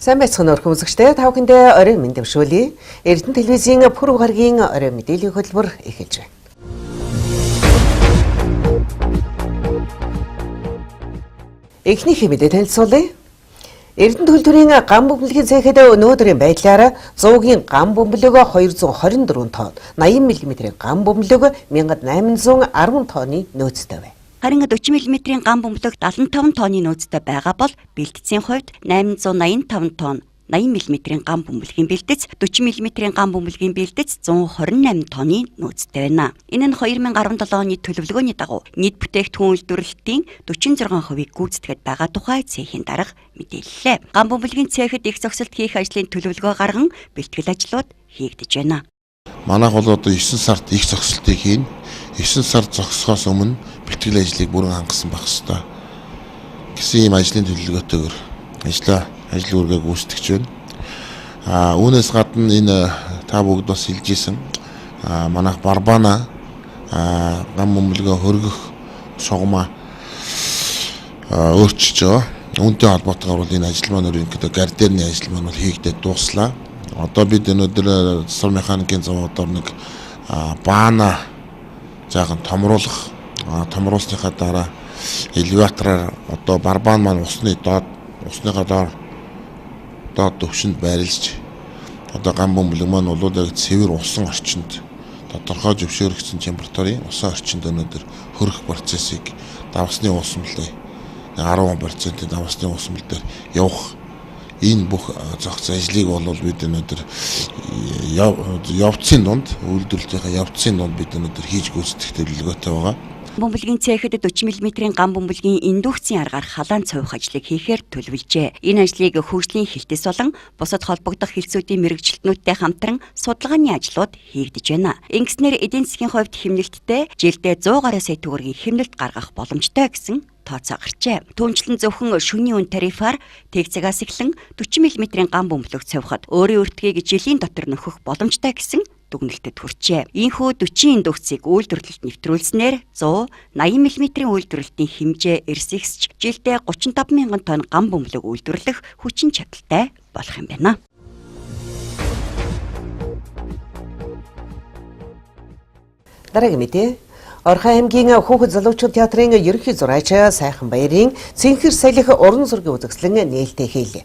Сайн байцгаана уу үзэгчдээ, та бүхэндээ оройн мэнд дэвшүүлье. Эрдэнэ телевизийн пүрэв гарагийн оройн мэдээллийн хөтөлбөр эхэлж байна. Эхнийхээ мэдээ танилцуулъя. Эрдэнэ төлтөрийн гам бөмбөлгийн цехэд өнөөдрийн байдлаар 100-ийн гам бөмбөлөг 224 тонн, 80 мм-ийн гам бөмбөлөг 1810 тонны нөөцтэй байна. Харин 40 мм-ийн гам бөмбөлөг 75 тонны нөөцтэй байгаа бол бэлтгэцийн хувьд 885 тонн, 80 мм-ийн гам бөмбөлгийн бэлтгэц, 40 мм-ийн гам бөмбөлгийн бэлтгэц 128 тонны нөөцтэй байна. Энэ нь 2017 оны төлөвлөгөөний дагуу нийт бүтээгдэхүүн үйлдвэрлэлтийн 46%-ийг гүйцэтгэхэд байгаа тухай цехийн дарга мэдээллээ. Гам бөмбөлгийн цехэд их зогсолт хийх ажлын төлөвлөгөө гарган бэлтгэл ажлууд хийгдэж байна. Манайх бол одоо 9 сард их зогсолтыг хийнэ. 9 сар зогсохоос өмнө бэлтгэл ажлыг бүрэн хангасан байх ёстой гэсэн ийм ажлын төлөвлөгөөтэйгээр ажил үүргээ гүйцэтгэж байна. Үүнээс гадна энэ та бүгд бас хэлж исэн манайх барбана гам бөмбөлгөө хөргөх шугамаа өөрчилж байгаа. Үүнтэй холбоотойгоор бол энэ ажил маань ерөнхийдөө гардерны ажил маань бол хийгдээд дууслаа. Одоо бид өнөөдөр засвар механикийн завуудаар нэг баана жаахан томруулах, томруулсныхаа дараа элеватораар одоо барбан маань усны доод усныхаа доод төвшөнд байрлаж одоо гам бөмбөлөг маань бол яг цэвэр усан орчинд тодорхой зөвшөөрөгдсөн температурын усан орчинд өнөөдөр хөрөх процессыг давсны уусмал 10%-ийн давсны уусмал дээр явах энэ бүх зохиц ажлыг бол бид өнөөдөр явцын дунд үйлдвэрлэлийнхаа явцын дунд бид өнөөдөр хийж гүйцэтгэх төлөвлөгөөтэй байгаа. Бөмбөлгийн цехэд 40 мм-ийн гам бөмбөлгийн индукцийн аргаар халаан цових ажлыг хийхээр төлөвлөжээ. Энэ ажлыг хөгжлийн хэлтэс болон бусад холбогдох хэлцүүдийн мэргэжилтнүүдтэй хамтран судалгааны ажлууд хийгдэж байна. Ингэснээр эдийн засгийн хувьд хэмнэлттэй жилдээ 100 гаруй сая төгрөгийн хэмнэлт гаргах боломжтой гэсэн тооцоо гарчээ. Түүнчлэн зөвхөн шөнийн үн тарифаар тэг цагаас эхлэн 40 мм-ийн гам бөмбөлөг цовиход өөрийн өртгийг жилийн дотор нөхөх боломжтой гэсэн дүгнэлтэд хүрчээ. Ийхүү 40 индукцийг үйлдвэрлэлд нэвтрүүлснээр 180 мм-ийн үйлдвэрлэлтийн хэмжээ эрсэгсч жилдээ 35 мянган тонн гам бөмбөлөг үйлдвэрлэх хүчин чадалтай болох юм байна. Дараагийн мэдээ. Орхон аймгийн Хүүхэд залуучууд театрын ерөнхий зураач Сайхан Баярын Цэнхэр салхи уран зургийн үзэсгэлэн нээлттэй хийлээ.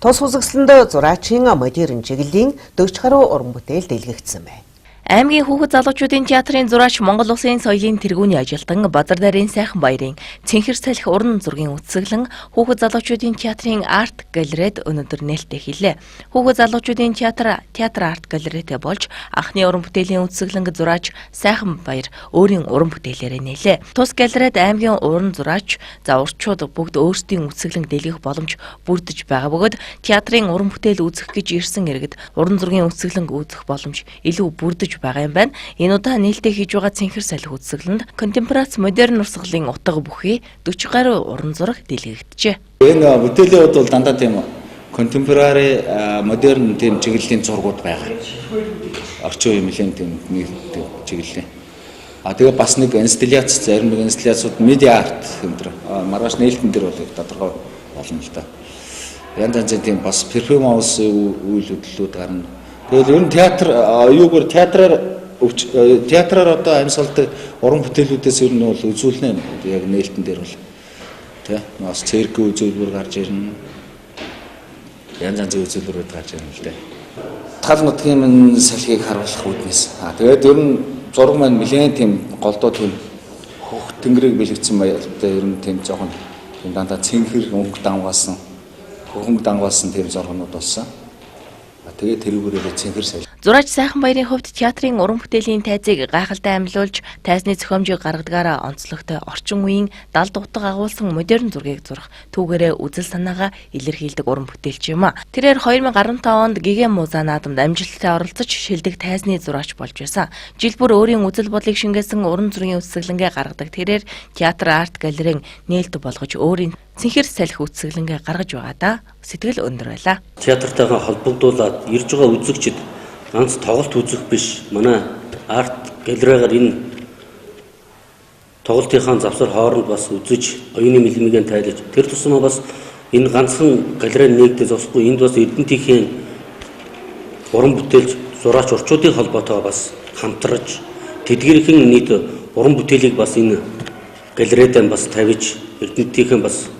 Тус үзэсгэлэнд зураачийн модерн чиглэлийн 40 гаруй уран бүтээл дэлгэгдсэн байна. Аймгийн хүүхэд залуучуудын театрын зураач Монгол Улсын соёлын тэргүүний ажилтан Базар дарын Сайхан Баярын Цэнхэр салхи уран зургийн үзэсгэлэн хүүхэд залуучуудын театрын арт галерейд өнөөдөр нээлттэй хийлээ. Хүүхэд залуучуудын театр театр арт галерейтэй болж анхны уран бүтээлийн үзэсгэлэнг зураач Сайхан Баяр өөрийн уран бүтээлээрээ нээлээ. Тус галерейд аймгийн уран зураач заурчууд бүгд өөрсдийн үзэсгэлэнг дэлгэх боломж бүрдэж байгаа бөгөөд театрын уран бүтээл үзэх гэж ирсэн иргэд уран зургийн үзэсгэлэнг үзэх боломж илүү бүрдэж байгаа юм байна. Энэ удаа нээлттэй хийж байгаа Цэнхэр салхи үзэсгэлэнд контемпорац модерн урсгалын утга бүхий 40 гаруй уран зураг дэлгэгджээ. Энэ бүтээлийн хувьд бол дандаа тийм контемпорари модерн тийм чиглэлийн зургууд байгаа. Орчин үеийн нэлээд тийм нэг чиглэлийн. А тэгээ бас нэг инсталляц, зарим нэг инсталляцууд медиа арт энэ төр. Маргааш нээлтэн дээр бол их тодорхой болно л да. Янз янзын тийм бас перформанс үйл хөдлөлүүд гарна. Тэгэл ер нь театр юугаар театраар театраар одоо амьсгалдаг уран бүтээлүүдээс ер нь бол үзүүлнэ яг нээлтэн дээр бол тий бас цирк үзүүлбэр гарч ирнэ. Янз янзын үзүүлбэрүүд гарч ирнэ л дээ. Тал нутгийн минь салхийг харуулах үүднээс. А тэгээд ер нь зураг маань нэлээд тийм голдуу тийм хөх тэнгэрийг бэлэгдсэн маягтай ер нь тийм жоохон тийм дандаа цэнхэр өнгө дамгаасан хөхөнгө дамгаасан тийм зургнууд болсон. Тэгээд тэрүүгээрээ цэнхэр салхи. Зураач Сайхан Баярын хувьд театрын уран бүтээлийн тайзыг гайхалтай амьлуулж, тайзны зохиомжийг гаргадгаараа онцлогтой орчин үеийн далд утга агуулсан модерн зургийг зурах, түүгээрээ үзэл санаагаа илэрхийлдэг уран бүтээлч юм а. Тэрээр 2015 онд Гэгэ Муза наадамд амжилттай оролцож шилдэг тайзны зураач болж байсан. Жил бүр өөрийн үзэл бодлыг шингээсэн уран зургийн үзэсгэлэнгээ гаргадаг. Тэрээр театр арт галерейн нээлт болгож өөрийн Цэнхэр салхи үзэсгэлэнгээ гаргаж байгаадаа сэтгэл өндөр байлаа. Театртайгаа холбогдуулаад ирж байгаа үзэгчид ганц тоглолт үзэх биш. Манай арт галерейгаар энэ тоглолтынхаа завсар хооронд бас үзэж, оюуны мэлмигээ тайлж, тэр тусмаа бас Энэ ганцхан галерей нэгдэж зогсохгүй, энд бас Эрдэнэтийн уран бүтээлч зураач урчуудын холбоотойгоо бас хамтарч тэдгэрийн нийт уран бүтээлийг бас энэ галерейд бас тавьж Эрдэнэтийн бас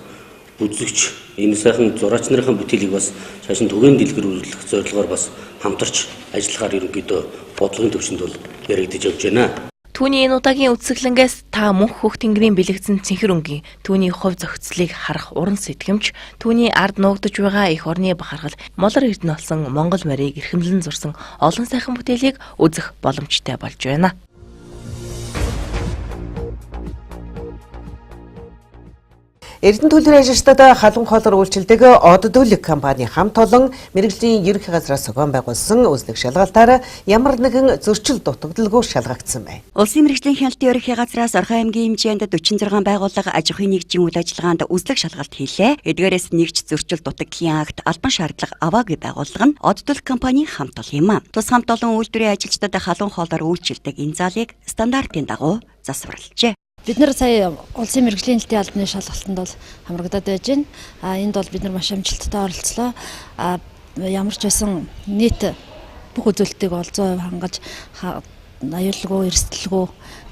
үзэгч энэ сайхан зураач нарын бүтээлийг бас цааш нь түгээн дэлгэрүүлэх зорилгоор бас хамтарч ажиллахаар ерөнхийдөө бодлогын төвшөнд бол яригдаж явж байна. Түүний энэ удаагийн үзэсгэлэнгээс та мөнх хөх тэнгэрийн бэлэгдсэн цэнхэр өнгийн түүний хувь зохицлыг харах уран сэтгэмж, түүний ард нуугдаж байгаа эх орны бахархал, молор эрдэнэ болсон Монгол морийг эрхэмлэн зурсан олон сайхан бүтээлийг үзэх боломжтой болж байна. Эрдэнэ төлбөрийн ажилчдад халуун хоолоор үйлчилдэг Оддүлэг компани хамт олон мэргэжлийн ерөнхий газраас зохион байгуулсан үзлэг шалгалтаар ямар нэгэн зөрчил дутагдaltaгүй шалгагдсан байна. Улсын мэргэжлийн хяналтын ерөнхий газраас Орхон аймгийн хэмжээнд 46 байгууллага аж ахуйн нэгжийн үйл ажиллагаанд үзлэг шалгалт хийлээ. Эдгээрээс нэгж зөрчил дутагдлын акт албан шаардлага аваагүй байгууллага нь Оддүлэг компани хамт олон юм. Тус хамт олон үйлдвэрийн ажилчдад халуун хоолоор үйлчилдэг энэ залыг стандартын дагуу засварлажээ. Бид нар сая улсын мэргэжлийн хяналтын албаны шалгалтанд бол хамрагдаад байж байна. Энд бол бид нар маш амжилттай оролцлоо. Ямар ч байсан нийт бүх үзүүлэлтийг бол 100% хангаж аюулгүй, эрсдэлгүй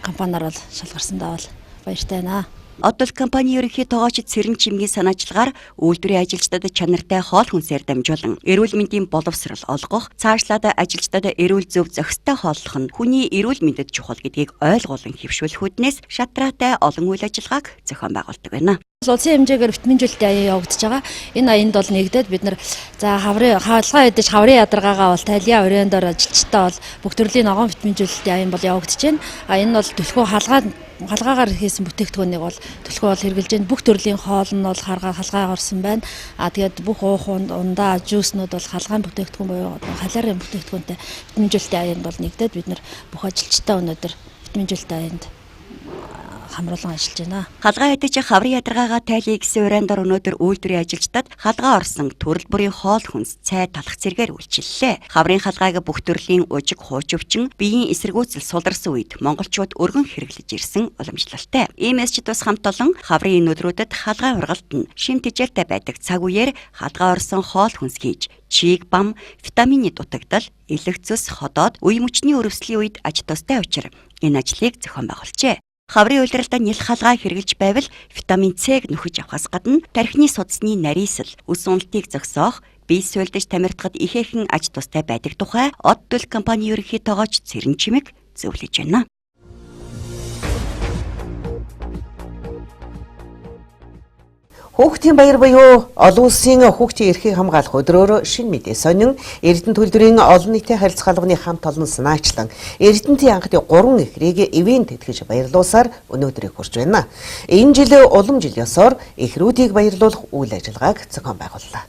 компаниар бол шалгарсандаа бол баяртай байна. Оддүлэг компани ерөнхий тоогооч Цэрэн Чимгийн санаачлагаар үйлдвэрийн ажилчдад чанартай хоол хүнсээр дамжуулан эрүүл мэндийн боловсрол олгох, цаашлаад ажилчдад эрүүл зөв зохистой хооллох нь хүний эрүүл мэндэд чухал гэдгийг ойлгуулан хэвшүүлэх үүднээс шатраатай олон үйл ажиллагааг зохион байгуулдаг байна. Улсын хэмжээгээр витаминжүүлэлтийн аян явагдаж байгаа. Энэ аянд бол нэгдээд бид нар за хаврын хаалгаа идэж хаврын ядаргаагаа бол тайлья оройн дор ажилчтай бол бүх төрлийн ногоон витаминжүүлэлтийн аян бол явагдаж байна. Энэ бол түлхүү халгаагаар хийсэн бүтээгдэхүүнийг бол түлхүү бол хэрэглэж байна. Бүх төрлийн хоол нь бол халгаа орсон байна. Тэгээд бүх уух ундаа жүүснүүд бол халгаан бүтээгдэхүүн буюу халиарын бүтээгдэхүүнтэй витаминжүүлэлтийн аянд бол нэгдээд бид нар бүх ажилчтай өнөөдөр витаминжүүлэлтийн аянд хамруулан ажиллаж байна. Халгаа идэж хаврын ядаргаагаа тайлъя гэсэн уран дор өнөөдөр үйлдвэрийн ажилчдад халгаа орсон төрөл бүрийн хоол хүнс, цай, талах зэрэгээр үйлчиллээ. Хаврын халгааг бүх төрлийн ужиг, хуучвчин, биеийн эсэргүүцэл суларсан үед монголчууд өргөн хэрэглэж ирсэн уламжлалтай. Иймээс ч тус хамт олон хаврын энэ өдрүүдэд халгаа ургалт нь шим тэжээлтэй байдаг цаг үеэр халгаа орсон хоол хүнс хийж чиг, бам, витамины дутагдал, элэг цөс, ходоод, үе мөчний өрөвслийн үед аж тустай учир энэ ажлыг зохион байгуулжээ. Хаврын улиралд нил халгаа хэрэглэж байвал витамин С-г нөхөж авахаас гадна тархины судасны нарийсэл, үс уналтыг зогсоох, бие суулдаж тамиртахад ихээхэн аж тустай байдаг тухай Оддүлэг компани ерөнхий тоогооч Цэрэн Чимэг зөвлөж байна. Хүүхдийн баяр буюу олон улсын хүүхдийн эрхийг хамгаалах өдрөөр шинэ мэдээ сонин Эрдэнэ төлбөрийн олон нийтийн харилцах албаны хамт олон санаачлан Эрдэнэтийн анхны 3 эхрийг ивээн тэтгэж баярлуулсаар өнөөдрийг хүрч байна. Энэ жил улам жил ёсоор эхрүүдийг баярлуулах үйл ажиллагааг зохион байгууллаа.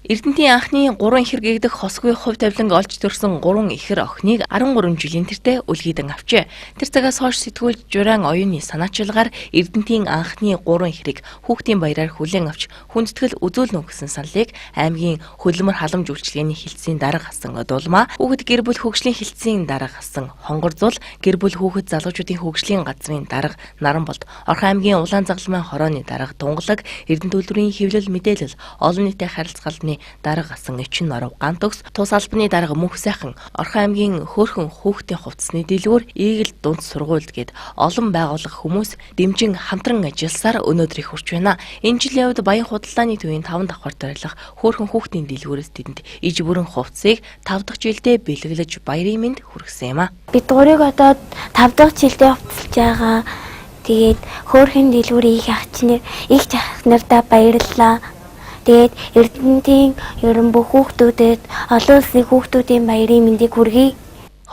Эрдэнэтийн анхны 3 ихэр гэгдэх хосгүй хувь тавиланг олж төрсөн 3 ихэр охиныг 13 жилийн тэртээ үлгийдэн авчээ. Тэр цагаас хойш сэтгүүлч Журан оюуны санаачилгаар Эрдэнэтийн анхны 3 ихэрийг хүүхдийн баяраар хүлээн авч хүндэтгэл үзүүлнэ гэсэн саналыг аймгийн хөдөлмөр халамж үйлчилгээний хэлтсийн дарга хасан Дулмаа, хүүхэд гэр бүл хөгжлийн хэлтсийн дарга хасан Хонгорзул, гэр бүл хүүхэд залуучуудын хөгжлийн газрын дарга Наранболд, Орхон аймгийн Улаан загалмай хорооны дарга Тунгалаг, Эрдэнэ төлбөрийн хэвлэл мэдээлэл олон нийтийн харилцах албаны дарга асан Эчин Норов Гантөгс, тус албаны дарга Мөнх Сайхан, Орхон аймгийн хөөрхөн хүүхдийн хувцсны дэлгүүр, Ийгэл дунд сургуульд гээд олон байгууллага хүмүүс дэмжин хамтран ажилласаар өнөөдрийг хүрч байна. Энэ жилийн хувьд Баян худалдааны төвийн 5 давхар дөрөлөх хөөрхөн хүүхдийн дэлгүүрээс тэдэнд иж бүрэн хувцсыг 5 дахь жилдээ бэлэглэж баярын мэнд хүргэсэн юм а. Бид гурыг одоо 5 дахь жилдээ хувцалж байгаа. Тэгээд хөөрхөн дэлгүүрийн их ах нартаа баярлалаа. Тэгээд Эрдэнэтийн ерөн бүх хүүхдүүдэд олон улсын хүүхдүүдийн баярын мэндийг хүргэе.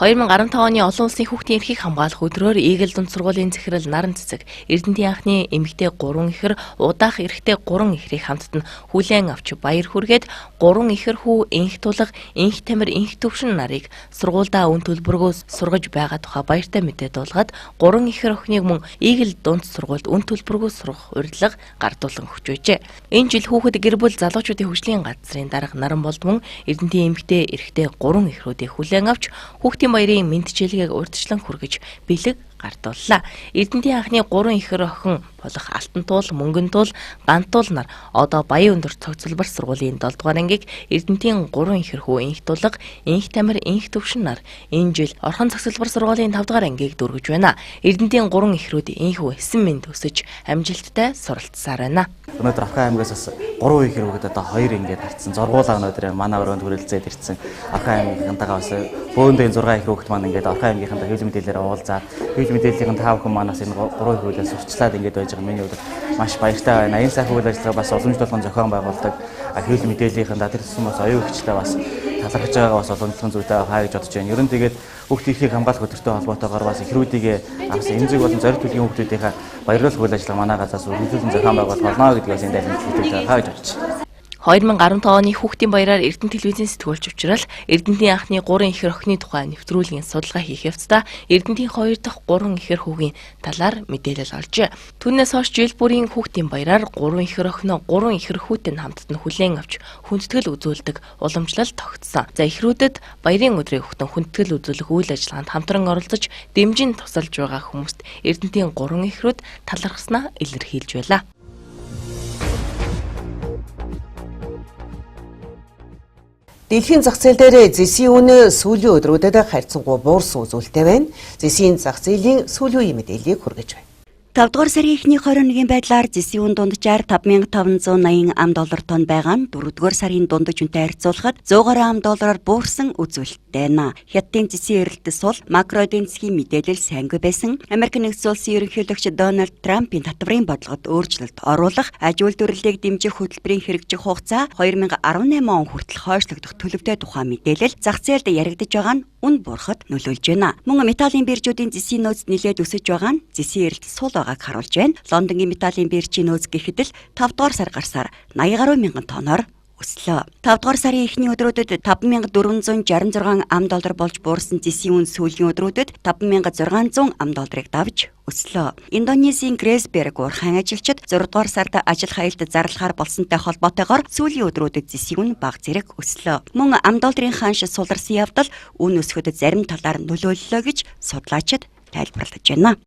2015 оны олон улсын хүүхдийн эрхийг хамгаалах өдрөөр Ийгэл дунд сургуулийн захирал Наран Цэцэг, Эрдэнэтийн анхны эмэгтэй 3 ихэр, удаах эрэгтэй 3 ихрийг хамтд нь хүлээн авч баяр хүргээд 3 ихэр хүү энх тулга, энх тамир, энх төвшин нарыг сургуульдаа үн төлбөргөө сургаж байгаа тухай баяртай мэдээ дуулгаад 3 ихэр охиныг мөн Ийгэл дунд сургуульд үн төлбөргөө сургах урилга гардуулан өгч байжээ. Энэ жил хүүхэд гэр бүл залуучуудын хөгжлийн газрын дарга Наранболд мөн Эрдэнэтийн эмэгтэй эрэгтэй 3 ихрүүдийг хүлээн авч хүүхдийн баярын мэндчилгээг урьдчилан хүргэж бэлэг гардууллаа. Эрдэнтийн анхны 3 ихэр охин болох Алтан туул, Мөнгөн туул, Гантуул нар одоо Баян өндөр цогцлбор сургуулийн 7 дугаар ангийг, Эрдэнтийн 3 ихэр хүү Инх тулга, Инх тамир, Инх төвшин нар энэ жил Орхон цогцлбор сургуулийн 5 дугаар ангийг дөргөж байна. Эрдэнтийн 3 ихрүүд инхүү эсэн мэнд өсөж амжилттай суралцсаар байна. Өнөөдөр Архай аймгаас бас 3 ихэр хүүхэд одоо 2 ингээд харцсан. Зургуулаа өнөөдөр манай өрөөнд хүрэлцээд ирсэн. Архай аймгийнхантайгаа бас бөөндөө 6 ихэр хүүхэд маань ингээд Архай аймгийнхантаа хэвлэл мэдээлэлээр уулзаад, хэвлэл мэдээллийн та бүхэн манаас энэ 3 ихрүүдээс сурчлаад ингээд байж байгаа миний хувьд маш баяртай байна. Энэ сайхан үйл ажиллагаа бас уламжлал болгон зохион байгуулдаг. Хэвлэл мэдээллийнхээ тэр тусам бас оюун хүчтэй бас талархаж байгаа бас уламжлалын зүйтэй хаа гэж бодож байна. Ер нь тэгээд хүүхд эрхийг хамгаалах өдөртэй холбоотойгоор бас эхрүүдийг авсан эмзэг болон зориг төлгийн хүүхдүүдийнхээ баярлуулах үйл ажиллагаа манай газраас үргэлжлэн зохион байгуулах болно гэдгийг бас энэ дайсан хэлж байгаа гэж бодож байна. 2015 оны хүүхдийн баяраар Эрдэнэ телевизийн сэтгүүлч учрал Эрдэнтийн анхны 3 ихэр охины тухай нэвтрүүлгийн судалгаа хийх явцдаа Эрдэнтийн 2 дахь 3 ихэр хүүгийн талаар мэдээлэл олжээ. Түүнээс хойш жил бүрийн хүүхдийн баяраар 3 ихэр охиноо 3 ихэр хүүтэй нь хамтд нь хүлээн авч хүндэтгэл үзүүлдэг уламжлал тогтсон. За ихрүүдэд баярын өдрийг өгтөн хүндэтгэл үзүүлэх үйл ажиллагаанд хамтран оролцож дэмжин тусалж байгаа хүмүүст Эрдэнтийн 3 ихрүүд талархснаа илэрхийлж байлаа. Дэлхийн зах зээл дээр зэсийн үнэ сүүлийн өдрүүдэд харьцангуй буурсан үзүүлэлттэй байна. Зэсийн зах зээлийн сүүлийн үеийн мэдээллийг хүргэж байна. 5 дугаар сарын эхний 21-ийн байдлаар зэсийн үн дунджаар 5580 ам доллар тонн байгаа нь 4 дугаар сарын дундаж үнэтэй харьцуулахад 100 гаруй ам доллараар буурсан үзүүлэлттэй байна. Хятадын зэсийн эрэлт сул макро эдийн засгийн мэдээлэл сайнгүй байсан. Америк нэгдсэн улсын ерөнхийлөгч Дональд Трампын татварын бодлогод өөрчлөлт оруулах, аж үйлдвэрлэлийг дэмжих хөтөлбөрийн хэрэгжих хугацаа 2018 он хүртэл хойшлогдох төлөвтэй тухай мэдээлэл зах зээлд яригдаж байгаа нь үн буурахад нөлөөлж байна. Мөн металлын биржүүдийн зэсийн нөөц нэлээд өсөж байгаа нь зэсийн эрэлт сул байгааг харуулж байна. Лондонгийн металлын биржийн нөөц гэхэд л 5 дугаар сар гарсаар 80 гаруй мянган тонноор өслөө. 5 дугаар сарын эхний өдрүүдэд 5466 ам доллар болж буурсан зэсийн үн сүүлийн өдрүүдэд 5600 ам долларыг давж өслөө. Индонезийн Гресберг уурхайн ажилчид 6 дугаар сард ажил хаялт зарлахаар болсонтой холбоотойгоор сүүлийн өдрүүдэд зэсийн үн бага зэрэг өслөө. Мөн ам долларын ханш суларсан явдал үн өсөхөд зарим талаар нөлөөллөө гэж судлаачид тайлбарлаж байна.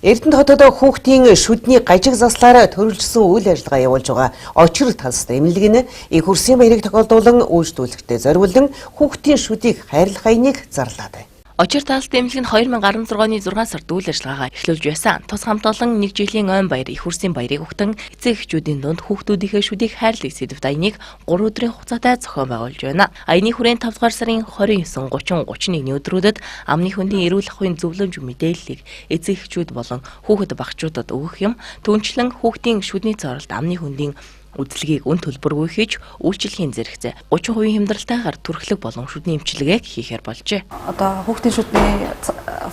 Эрдэнэт хотод хүүхдийн шүдний гажиг заслаар төрөлжсөн үйл ажиллагаа явуулж байгаа очир талс эмнэлэг нь их хөрсийн баярыг тохиолдуулан үйлчлүүлэхтэй зориулан хүүхдийн шүдийг хайрлах аяныг зарлаад байна. Очир талс эмнэлэг нь 2016 оны 6 сард үйл ажиллагаагаа эхлүүлж байсан. Тус хамт олон нэг жилийн ойн баяр их хөрсийн баярыг өгтөн эцэг эхчүүдийн дунд хүүхдүүдийнхээ шүдийг хайрлах сэдвт аяныг 3 өдрийн хугацаатай зохион байгуулж байна. Аяны хүрээнд 5 дугаар сарын 29, 30, 31-ний өдрүүдэд амны хөндийн эрүүл ахуйн зөвлөмж мэдээллийг эцэг эхчүүд болон хүүхэд багчуудад өгөх юм. Түүнчлэн хүүхдийн шүдний цооролд амны хөндийн үзлэгийг үн төлбөргүй хийж үйлчилгээний зэрэгцээ 30% хямдралтайгаар түрхлэг болон шүдний эмчилгээг хийхээр болжээ. Одоо хүүхдийн шүдний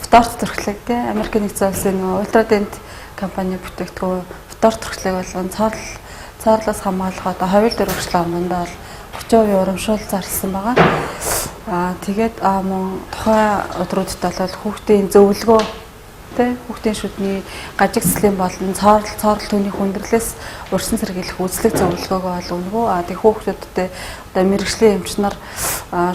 фторт түрхлэг те Америк нэгдсэн улсын нөгөө Ultradent компани бүтээгдэхүүн фторт түрхлэг болон цоорлоос хамгаалах одоо ховил дөрвөлжлөө амдаа бол 30% урамшуул зарласан байгаа. Аа тэгээд мөн тухайн өдрүүдэд бол хүүхдийн зөвлөгөө тэ хүүхдийн шүдний гажиг цэцлийн болон цоорл түүний хүндрэлээс урьдчилан сэргийлэх үзлэг зөвлөгөөгөө бол өгнө. А тэг хүүхдүүдтэй одоо мэргэжлийн эмч нар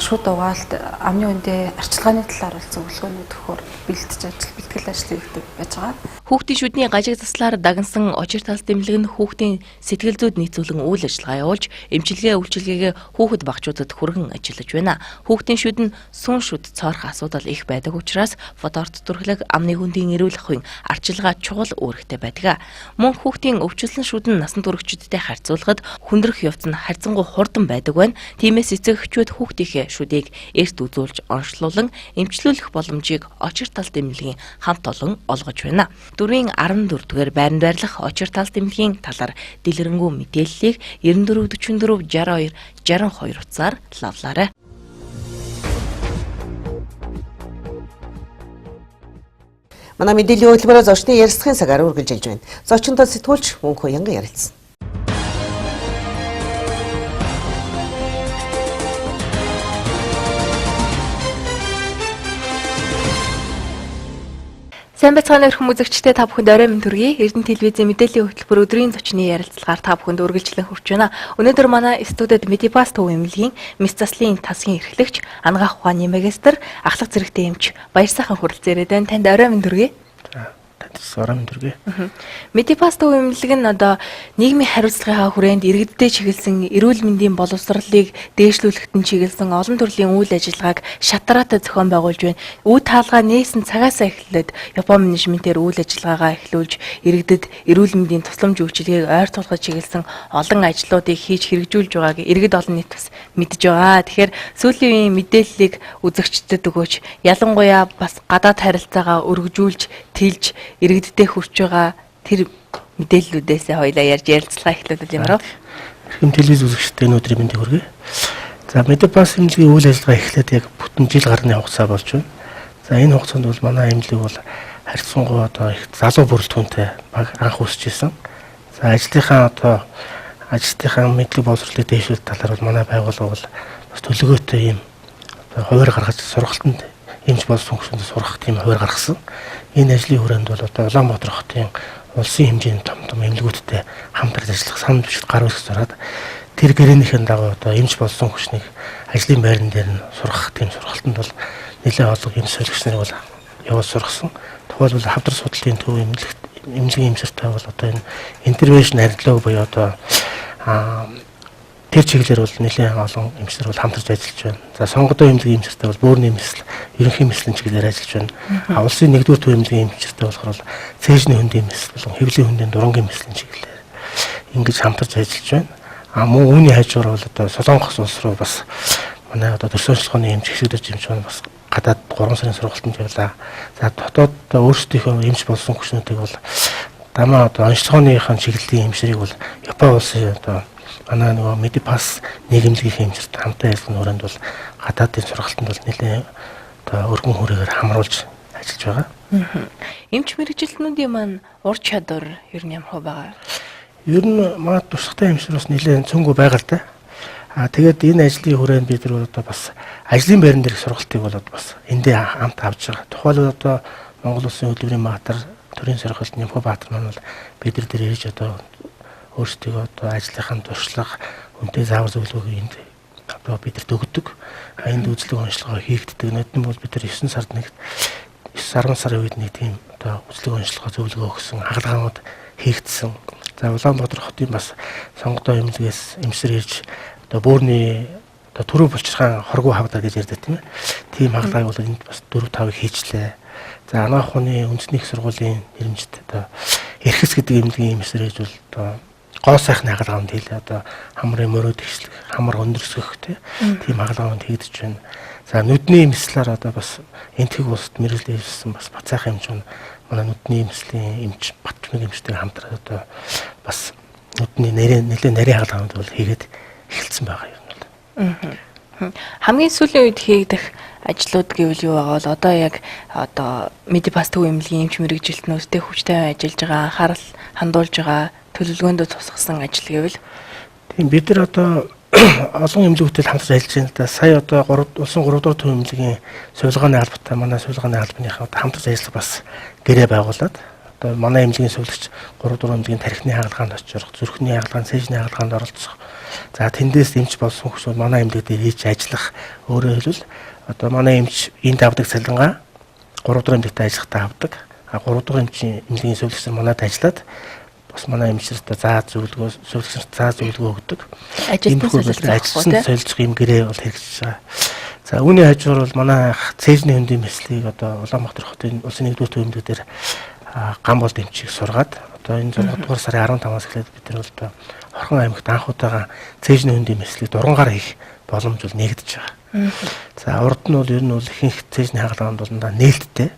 шүд угаалт амны хөндийн арчилгааны талаар бол зөвлөгөөнүүд өгөхөөр бэлтгэж ажил бэлтгэл ажил хийгдэг байж байгаа. Хүүхдийн шүдний гажиг заслаар дагнсан очир талс эмнэлэг нь хүүхдийн сэтгэл зүйд нийцүүлэн үйл ажиллагаа явуулж эмчилгээ үйлчилгээгээ хүүхэд багчуудад хүргэн ажиллаж байна. Хүүхдийн шүд нь сүүн шүд цоорох асуудал их байдаг учраас фоторт түрхлэг амны хөндийн эрүүл ахуйн арчилгаа чухал үүрэгтэй байдаг. Мөн хүүхдийн өвчлөн шүд нь насан туршидтэй харьцуулахад хүндрэх явц нь харьцангуй хурдан байдаг байна. Тиймээс эцэг эхчүүд хүүхдийнхээ шүдийг эрт үзүүлж онцлуулан эмчлүүлэх боломжийг очир талт эмнэлгийн хамт олон олгож байна. 4-ийн 14-р байранд байрлах очир талт эмнэлгийн талаар дэлгэрэнгүй мэдээллийг 94 44 62 62 утсаар лавлаарай. Манай мэдээллийн хөтөлбөрөөр зочны ярилцлагын цагаар үргэлжилж байна. Зочинтой сэтгүүлч Мөнхөө Янган ярилцсан. Сайн байцгаана өрхөн үзэгчдээ, та бүхэнд орой минь төргий. Эрдэнэ телевизийн мэдээллийн хөтөлбөр өдрийн зочны ярилцлагаар та бүхэнд үргэлжлэн хүрч байна. Өнөөдөр манай студид Медипас төв эмнэлгийн мэс заслын тасгийн эрхлэгч, анагаах ухааны магистр, ахлах зэрэгтэй эмч Баярсайхан хүрэлцээрээд байна. Танд орой минь төргий. Орой минь төргий. Медипас төв эмнэлэг нь одоо нийгмийн хариуцлагынхаа хүрээнд иргэддээ чиглэсэн эрүүл мэндийн боловсролыг дээшлүүлэхэд нь чиглэсэн олон төрлийн үйл ажиллагааг шатраатай зохион байгуулж байна. Үе таалгаа нээсэн цагаасаа эхлээд Япон менежментээр үйл ажиллагаагаа эхлүүлж иргэдэд эрүүл мэндийн тусламж үйлчилгээг ойр тулгаж чиглэсэн олон ажлуудыг хийж хэрэгжүүлж байгааг иргэд олон нийт бас мэдж байгаа. Тэгэхээр сүүлийн үеийн мэдээллийг үзэгчдэд өгөөч. Ялангуяа бас гадаад харилцаагаа өргөжүүлж, тэлж иргэддээ хүрч байгаа тэр мэдээллүүдээс хоёлаа ярьж ярилцлага эхлүүлвэл ямар вэ? Эрхэм телевиз үзэгчдэд энэ өдрийн мэндийг хүргэе. За, Медипас эмнэлгийн үйл ажиллагаа эхлээд яг бүтэн жил гарны хугацаа болж байна. За, энэ хугацаанд бол манай эмнэлэг бол харьцангуй одоо их залуу бүрэлдэхүүнтэй баг анх үүсэж исэн. За, ажлынхаа одоо ажилтныхаа мэдлэг боловсролыг дэвшүүлэх талаар бол манай байгууллага бол бас төлөвлөгөөтэй ийм одоо хуваар гаргаж сургалтанд эмч болсон хүчинд сургах тийм хуваар гаргасан. Энэ ажлын хүрээнд бол одоо Улаанбаатар хотын улсын хэмжээний том том эмнэлгүүдтэй хамтарч ажиллах санал бичиг гар үсэг зураад тэр гэрээнийхэн дагуу одоо эмч болсон хүчнийг ажлын байран дээр нь сургах тийм сургалтанд бол нэлээд олон эмч суулгагч нарыг бол явуул сургасан. Тухайлбал хавдар судлалын төв эмнэлэгт эмнэлгийн эмчээртэй бол одоо энэ интервеншн арилуг буюу одоо тэр чиглэлээр бол нэлээд олон эмчнэр бол хамтарч ажиллаж байна. За, сонгодоо эмнэлгийн эмчээртэй бол бөөрийн мэсэл, ерөнхий мэслийн чиглэлээр ажиллаж байна. А улсын нэгдүгээр төв эмнэлгийн эмчээртэй болохоор бол цээжний хөндийн мэсэл болон хэвлийн хөндийн дурангийн мэслийн чиглэлээр ингэж хамтарч ажиллаж байна. А мөн үүний хажуугаар бол одоо Солонгос улс руу бас манай одоо төрсөн онцлогооны эмч, хэсэгдэж эмч маань бас гадаад 3 сарын сургалтанд явлаа. За, дотоод өөрсдийнхөө эмч болсон хүчнүүдийг бол дамаа одоо онцлогооныхаа чиглэлийн эмчрийг бол Япон улсын одоо манай нөгөө Медипас нийгэмлэгийн эмчилт хамтан ажиллах нүрэнд бол гадаадын сургалтанд бол нэлээд одоо өргөн хүрээгээр хамруулж ажиллаж байгаа. Эмч мэргэжилтнүүдийн маань ур чадвар ер нь ямар хөө байгаа? Ер нь манай туршлагатай эмчнэр бас нэлээд цөөнгөө байгаа л да. А тэгээд энэ ажлын хүрээнд бид нар одоо бас ажлын байран дээрх сургалтыг бол бас эндээ хамт авч байгаа. Тухайлбал одоо Монгол Улсын хөдөлмөрийн баатар төрийн сургалт Нямхо Баатар маань бол бид нар дээр ирж одоо өөрсдийгөө одоо ажлынхаа туршлага, үнэтэй заавар зөвлөгөөг энд одоо бидэрт өгдөг. Энд үзлэг онцлогоо хийгддэг. Нодон бол бид нар 9 сард нэг 9 10 сарын үед нэг тийм одоо үзлэг онцлогоо зөвлөгөө өгсөн хагалгаанууд хийгдсэн. За, Улаанбаатар хотын бас сонгодоо эмнэлгээс эмчсэр ирж одоо бөөрийн одоо түрүү булчирхаан хоргоо хавдаа гэж ярьдаг тийм ээ. Тийм хагалгааг бол энд бас 4 5-ыг хийчлээ. За, анагаах ухааны үндэсний их сургуулийн нэрмжит одоо Эрхэс гэдэг эмнэлгийн эмчсэр ирж бол одоо гоо сайхны хагалгаанд хийлээ. Одоо хамрын мөрөөд ихслэх, хамар өндөрсгөх тийм хагалгаанд хийгдэж байна. За, нүдний эмслээр одоо бас энтхэг улсад мэргэжил эвссэн бас бацаах эмч манай нүдний эмслийн эмч Батчмаг эмчтэй хамтраад одоо бас нүдний нэлээд нарийн хагалгаанд бол хийгээд эхэлсэн байгаа юм бол. Хамгийн сүүлийн үед хийгдэх ажлууд гэвэл юу байгаа бол одоо яг одоо Медипас төв эмнэлгийн эмч мэргэжилтнүүдтэй хүчтэй ажиллаж байгаа, анхаарал хандуулж байгаа төлөвлөгөөндөө тусгасан ажил гэвэл? Тийм, бид нар одоо олон эмнэлгүүдтэй хамтарч ажиллаж байна л да. Сая одоо улсын 3 дугаар төв эмнэлгийн сувилгааны албатай манай сувилгааны албаныхаа хамтарч ажиллах бас гэрээ байгуулад одоо манай эмнэлгийн сувилагч 3 дугаар эмнэлгийн тархины хагалгаанд очиж, зүрхний хагалгаанд, цээжний хагалгаанд оролцох. За, тэндээс эмч болсон хүмүүс манай эмнэлэг дээр хийж ажиллах. Өөрөөр хэлбэл одоо манай эмч энд авдаг цалингаа 3 дугаар эмнэлэгтээ ажиллахдаа авдаг. А 3 дугаар эмчийн эмнэлгийн сувилагч нар манад ажиллаад бас манай эмчнэрт заа зөвлөгөө, сувилагч нарт заа зөвлөгөө өгдөг. Ажилтан солилцох юм гэрээ бол хэрэгжиж байгаа. За, үүний хажуугаар бол манай цээжний хөндийн мэслийг одоо Улаанбаатар хотын улсын нэгдүгээр төв эмнэлэг дээр гам болд эмчийг сургаад одоо энэ 6 дугаар сарын 15-аас эхлээд бид нар бол одоо Орхон аймагт анх удаага цээжний хөндийн мэслийг дурангаар хийх боломж бол нэгдэж байгаа. За, урд нь бол ер нь бол ихэнх цээжний хагалгаанд бол нээлттэй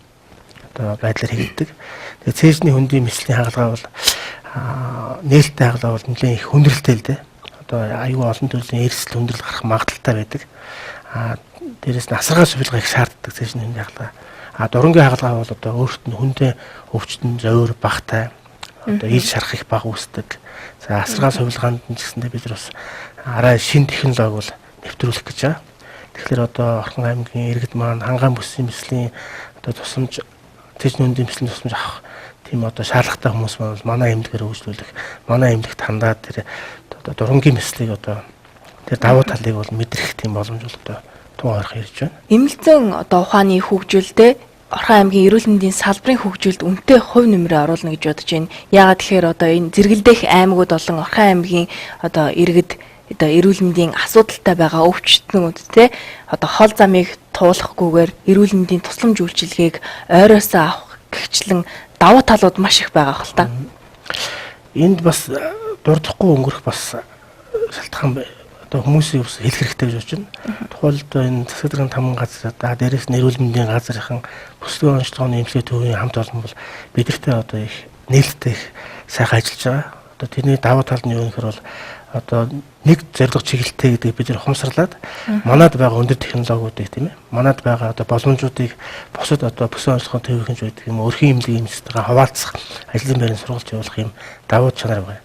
одоо байдлаар хийгддэг. Тэгээ цээжний хөндийн мэслийн хагалгаа бол нээлттэй хагалгаа бол нэлээд их хүндрэлтэй л дээ. Одоо аюул олон төрлийн эрсдэл хүндрэл гарах магадлалтай байдаг. А дээрэс нь асаргаа сувилгаа их шаарддаг цээжний хөндийн хагалгаа. А дурангийн хагалгаа бол одоо өөрт нь хүндээ өвчтөн зовир багтай одоо ил шарах их бага үүсдэг. За, асаргаа сувилгаанд нь ч гэсэндээ бид нар бас арай шин технологи бол нэвтрүүлэх гэж байгаа. Тэгэхээр одоо Орхон аймгийн иргэд маань хангаан бүсийн мэслийн одоо тусламж Цээжний хөндийн мэслийн тусламж авах тийм одоо шаардлагатай хүмүүс бол манай эмнэлгээр хөгжүүлэх, манай эмнэлэгт хандаад тэр одоо дурангийн мэслийг одоо тэр давуу талыг бол мэдрэх тийм боломж бол одоо тун ойрхон ирж байна. Эмнэлзэн одоо ухааны хөгжилтэй Орхон аймгийн эрүүл мэндийн салбарын хөгжилд үнэтэй хувь нэмрээ оруулна гэж бодож байна. Яагаад тэгэхээр одоо энэ зэрэгэлдэх аймагуд болон Орхон аймгийн одоо иргэд одоо эрүүл мэндийн асуудалтай байгаа өвчтнүүд те одоо хол замыг туулахгүйгээр эрүүл мэндийн тусламж үйлчилгээг ойроосоо авах гэгчлэн давуу талууд маш их байгаа хэл та. Энд бас дурдахгүй өнгөрөх бас шалтгаан одоо хүмүүсийн ус хэлэх хэрэгтэй гэж бодож байна. Тухайлбал одоо энэ засаг даргын тамган газар, дээрээс нь эрүүл мэндийн газрынхан бүслэгийн онцлогооны эмчилгээ төвийн хамт олон бол бидэртэй одоо их нээлттэй их сайхан ажиллаж байгаа. Одоо тэрний давуу тал нь юу гэхээр бол одоо нэг зорилго чиглэлтэй гэдэг бид нар ухамсарлаад манад байгаа өндөр технологиудыг тийм манад байгаа одоо боломжуудыг бусад одоо бүсэн онцлогын төвийнхэн ч байдаг юм өрхийн эмнэлгийн эмчтэйгээ хаваалцах ажлын байрны сургалт явуулах юм давуу чанар байна.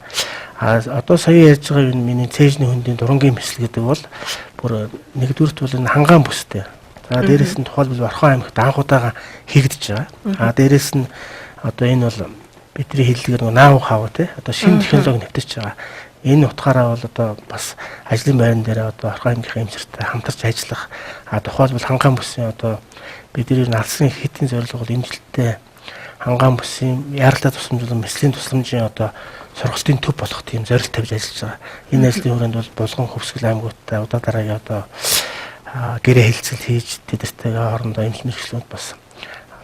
А одоо сая ярьж байгаа энэ миний цээжний хөндийн дурангийн мэсэл гэдэг бол бүр нэгдүгüрт бол энэ хангаан бүстэй. За дээрэс нь тухайлбал Орхон аймагт анх удаага хийгдэж байгаа. А дээрэс нь одоо энэ бол бидний хэллэгээр нөгөө наав хав те одоо шинэ технологи нэвтэрч байгаа. Энэ утгаараа бол одоо бас ажлын байран дээр одоо Орхон аймгийн эмчэртэй хамтарч ажиллах. А тухайлбал хангаан бүсийн одоо бидний алсын хэдийн зорилго бол энэ жилдээ хангаан бүсийн яралтай тусламж болон мэслийн тусламжийн одоо сургалтын төв болох тийм зорилт тавьж ажиллаж байгаа. Энэ ажлын хүрээнд бол Булган Хөвсгөл аймагуудтай удаа дараагийн одоо гэрээ хэлцэл хийж тэдэртэйгээ хоорондоо эмч мэргэжлүүд бас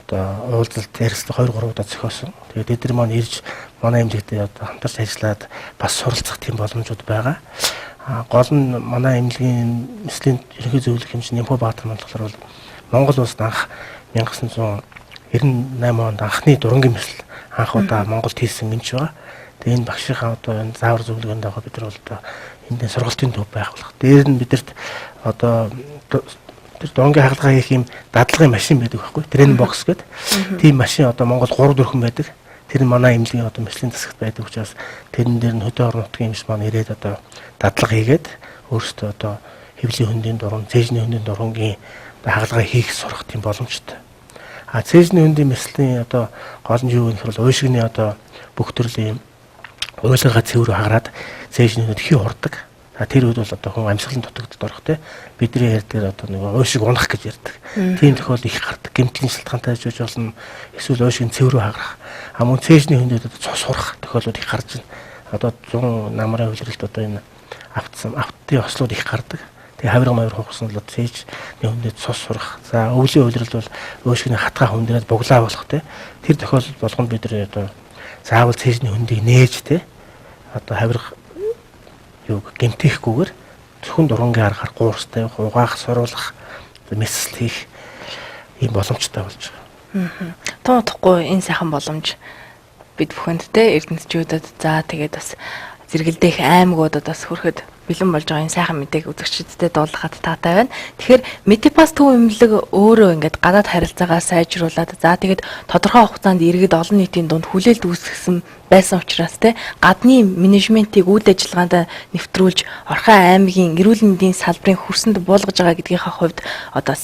одоо уулзалт ярилцлага 2 3 удаа зохиосон. Тэгээд тэд нар маань ирж манай эмнэлэгтээ одоо хамтарч ажиллаад бас суралцах тийм боломжууд байгаа. Гол нь манай эмнэлгийн мэслийн ерөнхий зөвлөх эмч Нямхуу Баатар маань болохоор бол Монгол улсад анх 1998 онд анхны дурангийн мэсэл анх удаа Монголд хийсэн эмч байгаа. Тэгээ энэ багшийнхаа одоо энэ заавар зөвлөгөөнд дагуу бид нар бол одоо энд сургалтын төв байгуулах. Дээр нь бидэрт одоо тэр дурангийн хагалгаа хийх юм дадлагын машин байдаг байхгүй. Тренинг бокс гэдэг. Тийм машин одоо Монгол 3 4 байдаг. Тэр нь манай эмнэлгийн одоо мэслийн засагт байдаг учраас тэрэн дээр нь хөдөө орон нутгийн эмч маань ирээд одоо дадлага хийгээд өөрсдөө одоо хэвлийн хөндийн дуран, цээжний хөндийн дурангийн хагалгаа хийх сурах тийм боломжтой. А цээжний хөндийн мэслийн одоо гол нь юу гэхээр бол уйшигны одоо бүх төрлийн уйлгаа цэвэр хагараад цээжний хөнд хий хурдаг. Тэр үед бол одоо хүн амьсгалын дутагдалд орох те бидний ярьдгаар одоо нэг уйшиг унах гэж ярьдаг. Тийм тохиолдол их гардаг. Гэмтлийн шалтгаантай жиж болно. Эсвэл уйшиг цэвэр хагарах. А мөн цээжний хөндөд одоо цус сурах тохиолдол их гарч байна. Одоо 100 намрын хувилралт одоо энэ автсан автын ослууд их гардаг. Тэгээ хавирга мавир хугасан бол цээжний хөндөд цус сурах. За өвлийн хувилрал бол уйшигны хатгаа хөндрөөд буглаа болох те. Тэр тохиолдол болгонд бид нар одоо заавал цээжний хөндийг нээж те одоо хавирга юуг гэмтээхгүйгээр зөвхөн дурангийн аргаар гуурстай угаах, суруулах, мэсэл хийх ийм боломжтой болж байгаа. Тун утгагүй энэ сайхан боломж бид бүхэнд те эрдэнэтчүүдэд за тэгээд бас зэрэгэлдэх аймагуудад бас хүрэхэд бэлэн болж байгаа энэ сайхан мэдээг үзэгчдэд дуулгахад таатай байна. Тэгэхээр Медипас төв эмнэлэг өөрөө ингээд гадаад харилцаагаа сайжруулад за тэгээд тодорхой хугацаанд иргэд олон нийтийн дунд хүлээлт үүсгэсэн байсан учраас те гадны менежментийг үйл ажиллагаанд нэвтрүүлж Орхон аймгийн эрүүл мэндийн салбарын хөрсөнд буулгаж байгаа гэдгийнхаа хувьд одоо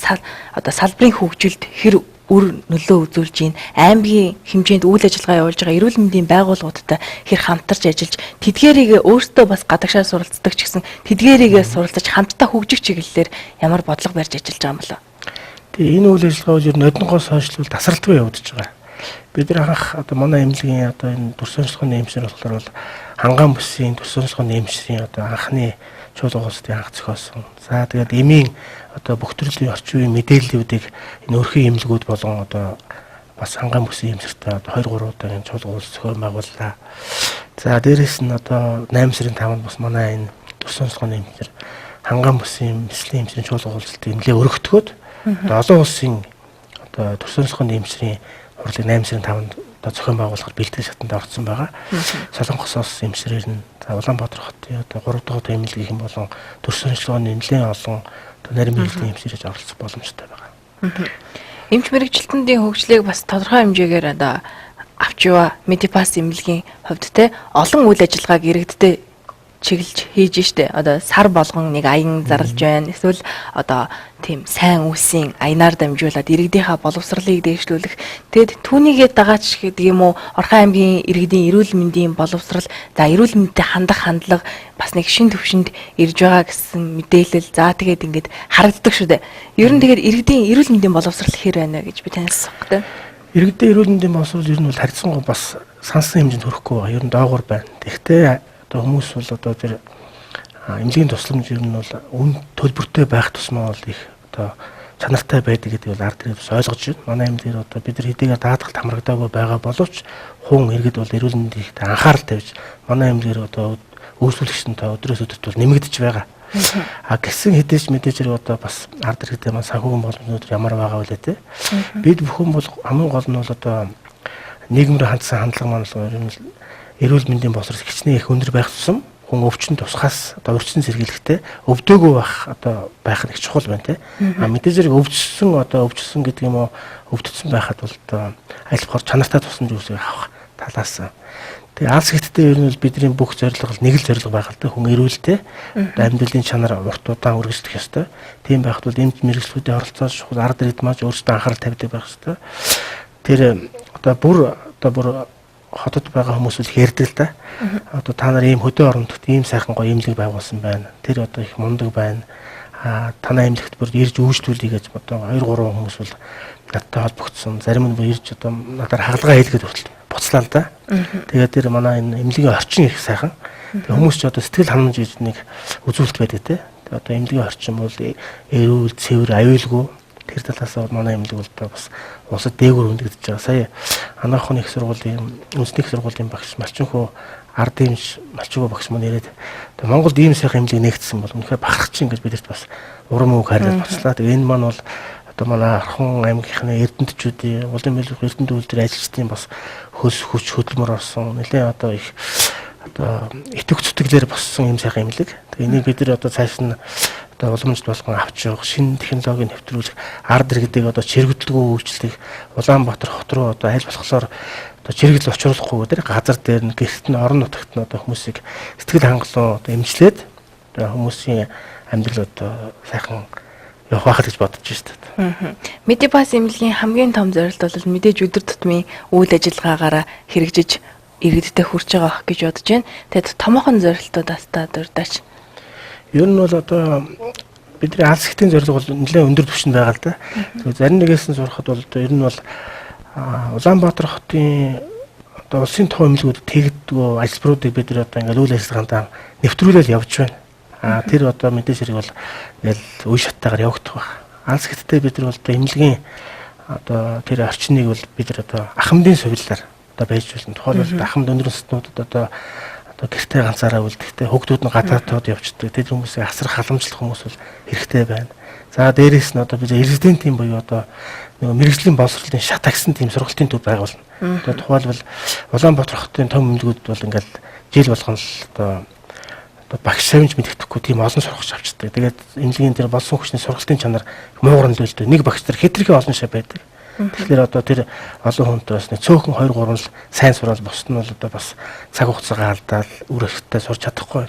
салбарын хөгжилд хэр үр нөлөө үзүүлж гин аймгийн хэмжээнд үйл ажиллагаа явуулж байгаа эрүүл мэндийн байгууллагуудтай хэр хамтарч ажиллаж тэдгээрийг өөртөө бас гадагшаа суралцдаг ч гэсэн тэдгээрийгээ суралцаж хамтдаа хөгжих чиглэлээр ямар бодлого барьж ажиллаж байгаа юм болоо. Тэгээ энэ үйл ажиллагаа бол ер нь одонгоос хойш л тасралтгүй явагдаж байгаа. Бид нар анх одоо манай эмнэлгийн одоо энэ төрс онцлогын эмчнэр болохоор бол хангаан бүсийн төрс онцлогын эмчнэрийн одоо анхны чуулга улсын анх зохиосон. За тэгээд эмийн одоо бүх төрлийн орчин үеийн мэдээллүүдийг энэ өрхийн эмнэлгүүд болон одоо бас хангаан бүсийн эмчнэртэй одоо 2 3 удаагийн чуулга улс зохион байгууллаа. За дээрэс нь одоо 8 сарын 5-нд бас манай энэ төрс онцлогын эмчнэр хангаан бүсийн мэслийн эмчнэрийн чуулга уулзалтыг нэлээ өргөтгөөд одоо олон улсын одоо төрс онцлогын эмчнэрийн хурлыг 8 сарын 5-нд одоо зохион байгуулахар бэлтгэл шатанд орцсон байгаа. Солонгосоос эмчнэрээр нь за Улаанбаатар хотын одоо 3 дахь эмнэлгийнхэн болон төрс онцлогын нэлээд олон одоо нарийн мэргэжлийн эмчнэрэж оролцох боломжтой байгаа. Эмч мэргэжилтэндийн хөгжлийг бас тодорхой хэмжээгээр одоо авч яваа Медипас эмнэлгийн хувьд те олон үйл ажиллагааг иргэдтэй чиглэж хийж штэ. Одоо сар болгон нэг аян зарлж байна. Эсвэл одоо тийм сайн үйлсийн аянаар дамжуулаад иргэдийнхаа боловсролыг дээшлүүлэх. Тэгэд түүнийгээ дагаач гэдэг юм уу, Орхон аймгийн иргэдийн эрүүл мэндийн боловсрол, за эрүүл мэндэд хандах хандлага бас нэг шин төвшөнд ирж байгаа гэсэн мэдээлэл, за тэгээд ингээд харагддаг шүү дээ. Ер нь тэгээд иргэдийн эрүүл мэндийн боловсрол хэр байна гэж би танаас асуух гэдэг. Иргэдийн эрүүл мэндийн боловсрол ер нь бол харьцангуй бас сансан хэмжээнд хүрэхгүй байгаа. Ер нь доогуур байна. Тэгэхдээ одоо хүмүүс бол одоо тэр эмнэлгийн тусламж ер нь бол үн төлбөртэй байх тусмаа бол их одоо чанартай байдаг гэдэг бол ард иргэд бас ойлгож байна. Манай эмнэлгээр одоо бид нар хэдийгээр даатгалт хамрагдаагүй байгаа боловч хуун иргэд бол эрүүл мэндийн ихтэй анхаарал тавьж манай эмнэлгээр одоо үйлсүүлэгчдэн өдрөөс өдөрт бол нэмэгдэж байгаа. А гисэн хэдийч мэдээж хэрэг одоо бас ард иргэдээ маань санхүүгийн боломжууд ямар байгаа вэ те. Бид бүхэн бол хамгийн гол нь бол одоо нийгэм рүү хандсан хандлага маань бол ер нь эрүүл мэндийн боловсрол хичнээн их өндөр байх тусам хүн өвчин тусахаас одоо өрчин сэргийлэхтэй өвдөөгүй байх одоо байх нь их чухал байна те. А мэдээж хэрэг өвдсөн одоо өвчсөн гэдэг юм уу, өвдсөн байхад бол одоо аль болохоор чанартай тусламж үүсгэх авах талаас. Тэгээ алс гэхдээ ер нь бол бидний бүх зорилго нэг л зорилго байгаа л да, хүн эрүүлтэй одоо амьдралын чанар урт удаан үргэлжлэх ёстой. Тийм байхад бол эмч мэргэжлүүдийн оролцоос чухал, ард иргэд маань өөрсдөө анхаарал тавьдаг байх ёстой. Тэр одоо бүр хотод байгаа хүмүүс л хэрдэг л да. Одоо та нар ийм хөдөө орон нутагт ийм сайхан гоё эмнэлэг байгуулсан байна. Тэр одоо их мундаг байна. А танай эмнэлэгт бүр ирж үйлчлүүлье гэж одоо 2 3 хүмүүс бол надтай холбогдсон. Зарим нь бүр ирж одоо надаар хагалгаа хийлгээд хүртэл буцлаа л да. Тэгээд тэр манай энэ эмнэлгийн орчин их сайхан. Тэгээд хүмүүс ч одоо сэтгэл ханамж гэж нэг үзүүлэлт байдаг те. Тэгээд одоо эмнэлгийн орчин бол эрүүл, цэвэр, аюулгүй. Тэр талаас бол манай эмнэлэг бол одоо бас улсад дээгүүр хөндөгдөж байгаа. Сая Анаахын их сургуулийн үндэсний их сургуулийн багш Малчинхүү ард эмч Малчинхүү багш маань ирээд Монголд ийм сайхан эмнэлэг нээгдсэн бол үнэхээр бахархаж чинь гэж бидэрт бас урам үг хайрлаад боцлаа. Тэгээ энэ маань бол одоо манай Орхон аймгийнхны эрдэмтдчүүдийн улын мэлэх эрдэмт үйлдвэр ажилчдын бас хөлс хүч хөдөлмөр орсон нэлээд одоо их одоо итгэх зүтгэлээр боссон ийм сайхан эмнэлэг. Тэгээ энийг бид нар одоо цааш нь одоо уламжлалт болгон авч явах, шинэ технологиг нэвтрүүлэх, ард иргэдийг одоо чирэгдэлгүй үйлчлэх, Улаанбаатар хот руу одоо аль болохоор одоо чирэгдэл учруулахгүй тэр газар дээр нь гэрт нь орон нутагт нь одоо хүмүүсийг сэтгэл хангалуун одоо эмчлээд одоо хүмүүсийн амьдрал одоо сайхан явах байх гэж бодож байна шүү дээ. Медипас эмнэлгийн хамгийн том зорилт бол мэдээж өдөр тутмын үйл ажиллагаагаараа хэрэгжиж иргэдтэй хүрч байгаа ах гэж бодож байна. Тэгэд томоохон зорилтуудаас та дурдаач. Ер нь бол одоо бидний алс хэтийн зорилго бол нэлээд өндөр түвшинд байгаа л да. Тэгэхээр зарим нэгээс нь сурахад бол одоо ер нь бол Улаанбаатар хотын одоо улсын том эмнэлгүүд тэгдэггүй ажилбаруудыг бид нар одоо ингээл үйл ажиллагаанд нэвтрүүлэл явж байна. А тэр одоо мэдээж хэрэг бол ингээл үе шаттайгаар явагдах байх. Алс хэттэй бид нар бол одоо эмнэлгийн одоо тэр орчныг бол бид нар одоо ахмадын сувилаар одоо байж болно. Тухайлбал ахмад өндөр наснуудад одоо гэртээ ганцаараа үлдэхтэй хүүхдүүд нь гадаадд явждаг. Тэр хүмүүсийг асрах халамжлах хүмүүс бол хэрэгтэй байна. За дээрээс нь одоо бид резидентийн буюу одоо нөгөө мэргэжлийн боловсролын шат агсан тийм сургалтын төв байгуулна. Одоо тухайлбал Улаанбаатар хотын том эмнэлгүүд бол ингээл жил болгон л одоо багш савж мэддэхгүй тийм олон сургагч авчдаг. Тэгээд эмнэлгийн тэр болсон хүчний сургалтын чанар муугар нөлөөлдөг. Нэг багш тэр хэтэрхий олон шав байдаг. Тэгэхээр одоо тэр олон хүнтэй бас нэг цөөхөн 2 3 л сайн сураад бусд нь бол одоо бас цаг хугацаагаа алдаад үр ашигтай сурч чадахгүй.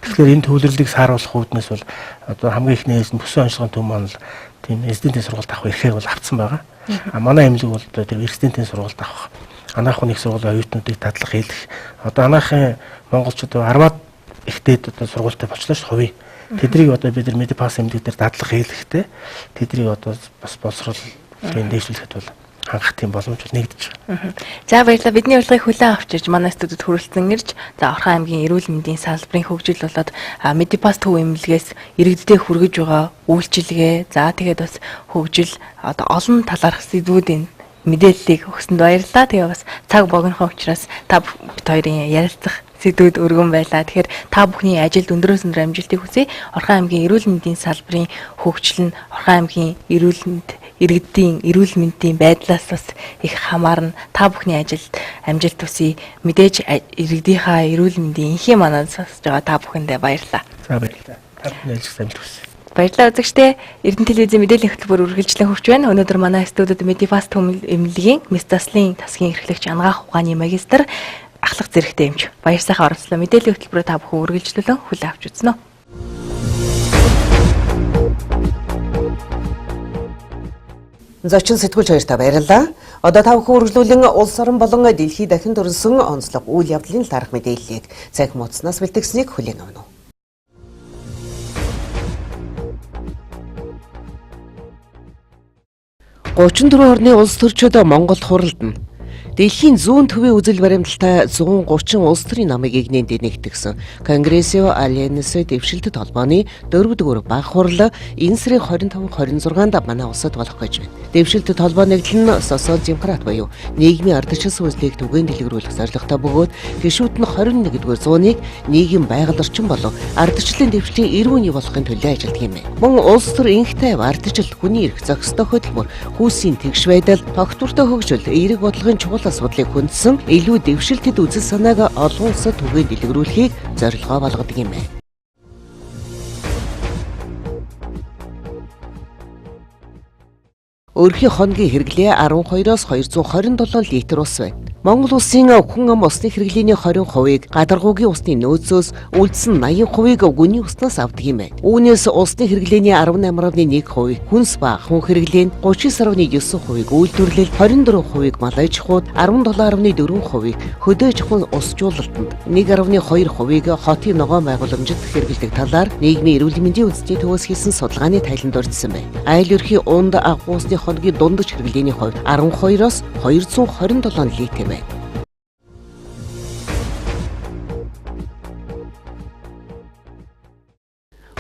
Тэгэхээр энэ төвлөрлийг сааруулах үүднээс бол одоо хамгийн ихний ээлжинд бүсэн онцлогын төв маань л тийм резидентийн сургалт авах эрхээ бол авцсан байгаа. А манай эмнэлэг бол одоо тэр резидентийн сургалт авах, анаахын их сургуулийн оюутнуудыг дадлах хийлэх. Одоо анаахын монголчууд 10-аад ихтэй одоо сургуультай болчлоо ш хувийн. Тэдрийг одоо бид нар Медипас эмнэлэг дээр дадлах хийлэхтэй тэдрийг одоо бас боловсролын дээшлэхэд бол хангах тийм боломж бол нэгдэж байгаа. За баярлалаа. Бидний урилгыг хүлээн авч ирж манай студид хүрэлцэн ирж за Орхон аймгийн эрүүл мэндийн салбарын хөгжил болоод Медипас төв эмнэлгээс иргэддээ хүргэж байгаа үйлчилгээ, за тэгээд бас хөгжил одоо олон талаарх сэдвүүдийн мэдээллийг өгсөнд баярлалаа. Тэгээ бас цаг богинохон учраас та бид хоёрын ярилцах сэдвүүд өргөн байлаа. Тэгэхээр та бүхний ажилд өндрөөс өндөр амжилтыг хүсье. Орхон аймгийн эрүүл мэндийн салбарын хөгжил нь Орхон аймгийн эрүүл мэнд иргэдийн эрүүл мэндийн байдлаас бас их хамаарна. Та бүхний ажилд амжилт хүсье. Мэдээж иргэдийнхаа эрүүл мэндийн энхийн манад сонсож байгаа та бүхэндээ баярлалаа. За баярлалаа. Та бүхний ажилд амжилт хүсье. Баярлалаа үзэгчдээ. Эрдэнэ телевизийн мэдээллийн хөтөлбөр үргэлжлэн хүрч байна. Өнөөдөр манай студид Медифаст эмнэлгийн мэс заслын тасгийн эрхлэгч Ангаах ухааны магистр ахлах зэрэгтэй эмч. Баяр сайхан оролцлоо. Мэдээллийн хөтөлбөрөөр та бүхэн үргэлжлүүлэн хүлээн авч үзнэ. Зочин сэтгүүлч хоёртаа баярлалаа. Одоо та бүхэн үргэлжлүүлэн улс орон болон дэлхий дахин төрсөн онцлог үйл явдлын талаарх мэдээллийг цахим хуудаснаас бэлтгэснийг хүлээн авна. 34 орны улс төрчид Монгол хуралдана. Дэлхийн зүүн төвийн үзэл баримталтай 130 улс төрийн намыг эгнээнд нэгтгэсэн Конгрессио Альянс дэвшилтэт холбооны 4-р баг хурал энэ сарын 25-26-нд манай улсад болох гэж байна. Дэвшилтэт холбоо нэгдэл нь социал демократ буюу нийгмийн ардчилсан үзлийг түгээн дэлгэрүүлэх зорилготой бөгөөд гишүүд нь 21-р зууныг нийгэм байгаль орчин болон ардчлалын дэвшлийн эрүүний болохын төлөө ажилладаг юм байна. Мөн улс төр инх тайв, ардчил, хүний эрх, зохистой хөдөлмөр, хүүсийн тэгш байдал, тогтвортой хөгжил, эерэг бодлогын чухал асуудлыг хүндсэн илүү дэвшилтэд үзэл санааг олон улсад түгээн дэлгэрүүлэхийг зорилгоо болгодог юм байна. Өрхийн хоногийн хэрэглээ 12-оос 227 литр ус байна. Монгол улсын хүн ам усны хэрэглээний 20%-ийг гадаргуугийн усны нөөцөөс, үлдсэн 80%-ийг гүний уснаас авдаг юм байна. Үүнээс усны хэрэглээний 18.1%-ийг хүнс ба хүн хэрэглээ нь, 39.9%-ийг үйлдвэрлэл, 24%-ийг мал аж ахуйд, 17.4%-ийг хөдөө аж ахуйн усжуулалтанд, 1.2%-ийг хотын ногоон байгууламжид хэрэглэдэг талаар нийгмийн эрүүл мэндийн үндэсний төвөөс хийсэн судалгааны тайланд дурдсан байна. Айл өрхийн унд агуу усны хоногийн дундаж хэрэглээний хувьд 12-оос 227 литр байна.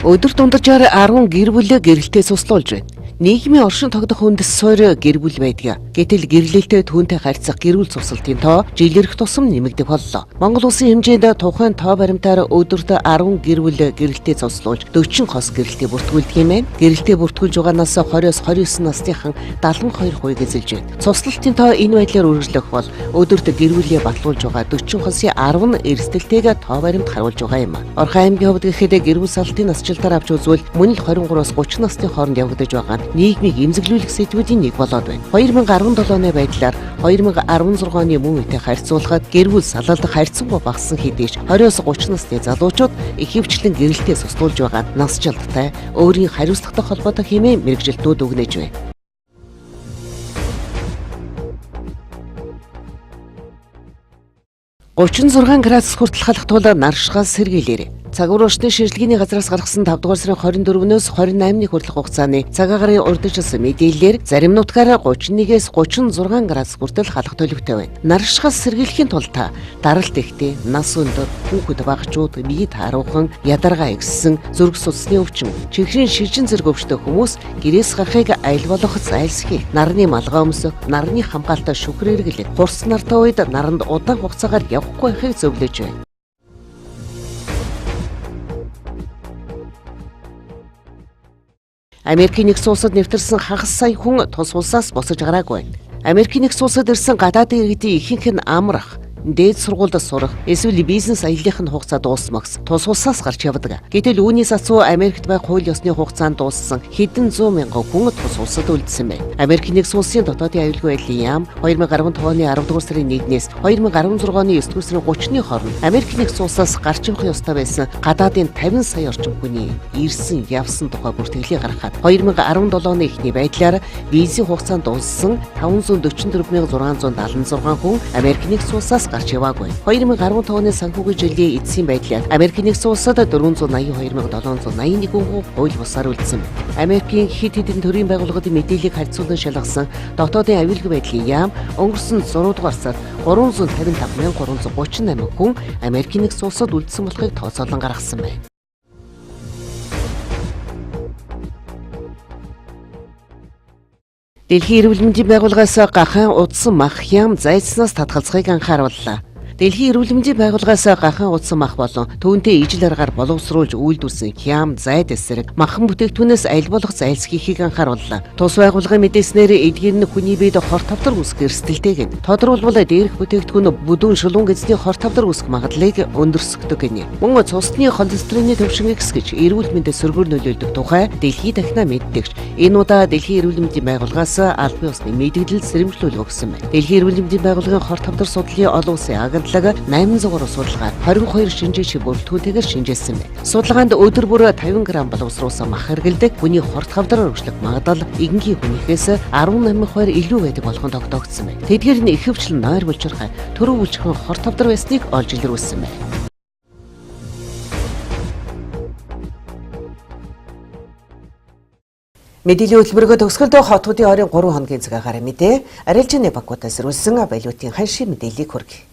Өдөр дунджаар 10 гэр бүлээ гэрэлтэй цуслуулж байна. Нийгмийн оршин тогтох үндэс суурь гэр бүл байдаг. Гэтэл гэрлэлтэд түүнтэй харьцах гэр бүл цуслалтын тоо жилэрх тусам нэмэгдэх боллоо. Монгол улсын хэмжээнд тухайн тоо баримтаар өдөрт 10 гэр бүл гэрэлтэй цуслуулж 40 хос гэрэлтэй бүртгүүлдэг юм байна. Гэрэлтэй бүртгүүлж байгаанаас 20-оос 29 насныхан 72% эзэлж байна. Цуслалтын тоо энэ байдлаар үргэлжлэх бол өдөрт гэр бүлээ батлуулж байгаа 40 хосын 10 нь эрсдэлтэйг тоо баримт харуулж байгаа юм. Орхон аймгийн хувьд гэхэд гэр бүл салтын насжилтаар авч үзвэл мөн л 23-оос 30 насны хооронд явагдаж байгаа нь нийгмийг эмзэглүүлэх сэдвүүдийн нэг болоод байна. 2017 оны байдлаар 2016 оны мөн үетэй харьцуулахад гэр бүл салалдах харьцангуй багассан хэдий ч 20-оос 30 насны залуучууд ихэвчлэн гэрэлтэй цуслуулж байгаа нь насжилттай өөрийн хариуцлагатай холбоотой хэмээн мэргэжилтнүүд өгнөж байна. 36 градус хүртэл халах тул наршгаас сэргийлээрэй. Цаг үеийн ширхлэгийн газраас гаргасан 5 дугаар сарын 24-өөс 28-ны хүртэлх хугацааны цаг агаарын урдчилсан мэдээллээр зарим нутгаар 31-ээс 36 градус хүртэл халах төлөвтэй байна. Наршгаас сэргийлэхийн тулд та даралт ихтэй, нас өндөр, хүүхэд багачууд, бие тааруухан, ядаргаа ихссэн, зүрх судасны өвчин, чихрийн шижин зэрэг өвчтөй хүмүүс гэрээс гарахыг аль болох зайлсхий. Нарны малгай өмсөх, нарны хамгаалалтаа шүхэр эргэлэх, хурц нартай үед наранд удаан хугацаагаар явахгүй байхыг зөвлөж байна. Америкийн нэгдсэн улсад нэвтэрсэн хагас сая хүн тус улсаас босож гараагүй байна. Америкийн нэгдсэн улсад ирсэн гадаадын иргэдийн ихэнх нь амрах, дээд сургуульд сурах, эсвэл бизнес аяллахын хугацаа дуусмагс тус улсаас гарч явдаг. Гэтэл үүний сацуу Америкт байх хууль ёсны хугацаанд дууссан хэдэн зуун мянган хүн тус улсад үлдсэн байна. Америкийн нэгдсэн улсын дотоодын аюулгүй байдлын яам 2015 оны 10 дугаар сарын 1-ээс 2016 оны 9 дугаар сарын 30-ны хооронд Америкийн нэгдсэн улсаас гарч явах ёстой байсан гадаадын 50 сая орчим хүний ирсэн явсан тухай бүртгэлийг гаргахад 2017 оны эхний байдлаар визийн хугацаанд дууссан 544,676 хүн Америкийн нэгдсэн улсаас гарч яваагүй. 2015 оны санхүүгийн жилийн эцсийн байдлаар Америкийн нэгдсэн улсад 482,781 хүн хууль бусаар үлдсэн байна. Америкийн хэд хэдэн төрийн байгууллагын мэдээллийг харьцуулан шалгасан дотоодын аюулгүй байдлын яам өнгөрсөн 6 дугаар сард 355,338 хүн Америкийн нэгдсэн улсад үлдсэн болохыг тооцоолон гаргасан байна. Дэлхийн эрүүл мэндийн байгууллагаас гахаан удсан мах хям зайдснаас татгалзахыг анхаарууллаа. Дэлхийн эрүүл мэндийн байгууллагаас гахаан удсан мах болон түүнтэй ижил аргаар боловсруулж үйлдвэрлэсэн хям, зайд эсрэг махан бүтээгдэхүүнээс аль болох зайлсхийхийг анхаарууллаа. Тус байгууллагын мэдээснээр эдгээр нь хүний биед хор тавдар үүсэх эрсдэлтэй гэнэ. Тодорхойлбол дээрх бүтээгдэхүүн бүдүүн шулуун гэзний хор тавдар үүсэх магадлалыг өндөрсгдөг гэнэ. Мөн цусны холестерины түвшингийг өсгөж эрүүл мэндэд сөргөөр нөлөөлдөг тухай дэлхийд дахина мэддэгч. Энэ удаа Дэлхийн эрүүл мэндийн байгууллагаас албан ёсны мэдээлэл сэрэмжлүүлэг өгсөн байна. Дэлхийн эрүүл мэндийн байгууллагын хор тавдар судлалын олон улсын агентлаг онцлог 803 судалгаа 22 шинжээ шиг бүрэлдэхүүнтэйгээр шинжилсэн байна. Судалгаанд өдөр бүр 50 г боловсруулсан мах хэрэглэдэг хүний хорт хавдар өргөжлөх магадлал энгийн хүнийхээс 18% илүү байдаг болох нь тогтоогдсон байна. Тэдгээр нь ихэвчлэн нойр булчирхай, төрөв булчирхан хорт хавдар байсныг олж илрүүлсэн байна. Мэдээллийн хөтөлбөрөөр төгсгөлдөө хотуудын ойрын 3 хоногийн цаг агаар мэдээ. Арилжааны банкудаас ирүүлсэн валютын ханшийн мэдээллийг хүргэе.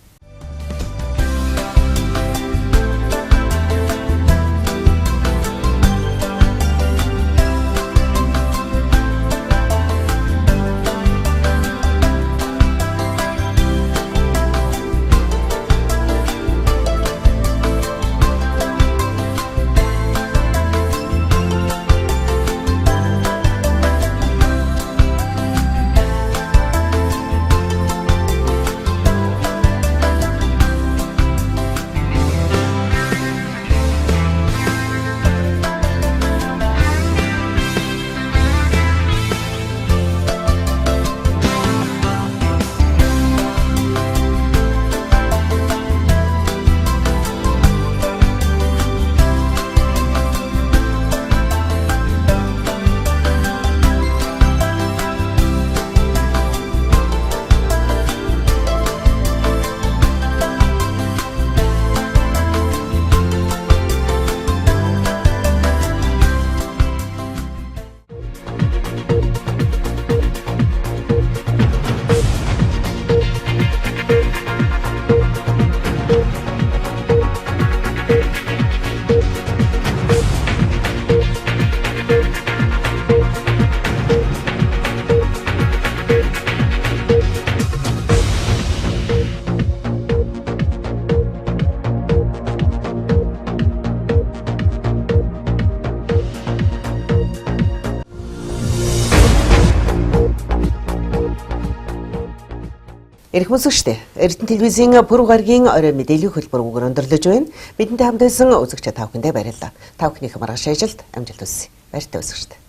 Эрх үзэгчдээ Эрдэнэ телевизийн пүрэв гарагийн орой мэдээллийн хөтөлбөр үгээр өндөрлөж байна. Бидэнтэй хамт байсан үзэгч та бүхэндээ баярлалаа. Та бүхнийхээ маргааш ажилд амжилт хүсье. Баяртай үзэгчдээ.